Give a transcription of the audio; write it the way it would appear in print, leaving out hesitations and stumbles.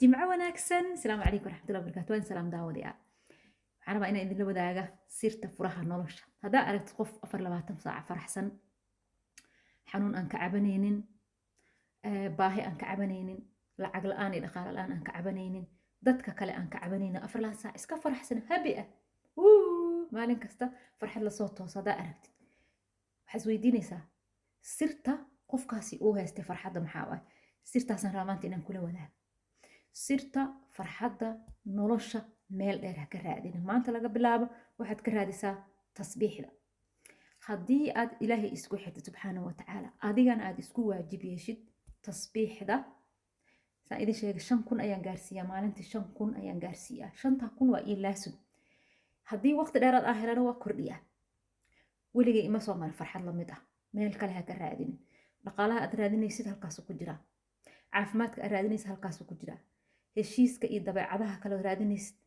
Jimco wanaagsan. Asalaamu calaykum waraxmatullahi wabarakatu. Waan salaam daawadayaal. Waxaan rabaa inaan idinla wadaaga sirta furaha nolosha. Haddaa aragtid qof 24 saaca faraxsan, xanuun aan ka cabanaynin, baahi aan ka cabanaynin, lacag la-aan iyo dhaqaale la-aan aan ka cabanaynin, dadka kale aan ka cabanaynin, 24 saac iska faraxsan, happy ah, maalin kasta farxad lasoo tooso haddaa aragtid, waxaad isweydiinaysaa sirta qofkaasi uu haystay farxadda maxaa ah. Sirtaasaan rabaa maanta inaan kula wadaago. Sirta farxadda nolosha meel dheer ha ka raadina. Maanta laga bilaabo waxaad ka raadisaa tasbiixda. Haddii aad Ilaahay isku xirtid subxaana wa tacaala, adigana aad isku waajib yeeshid tasbiixda, saan idin sheegay, 5000 ayaan gaarsiiyaa maalintii, 5000 ayaan gaarsiiyaa. 5000 waa ii laasim. Haddii waqti dheeraad ah helana, waa kordhiyaa. Weligay ima soo marin farxad lamid ah. Meel kale ha ka raadinin. Dhaqaalaha aad raadinaysid halkaasu ku jiraa, caafimaadka aad raadinaysid halkaasu ku jiraa, heshiiska iyo dabeecadaha kale raadinaysid.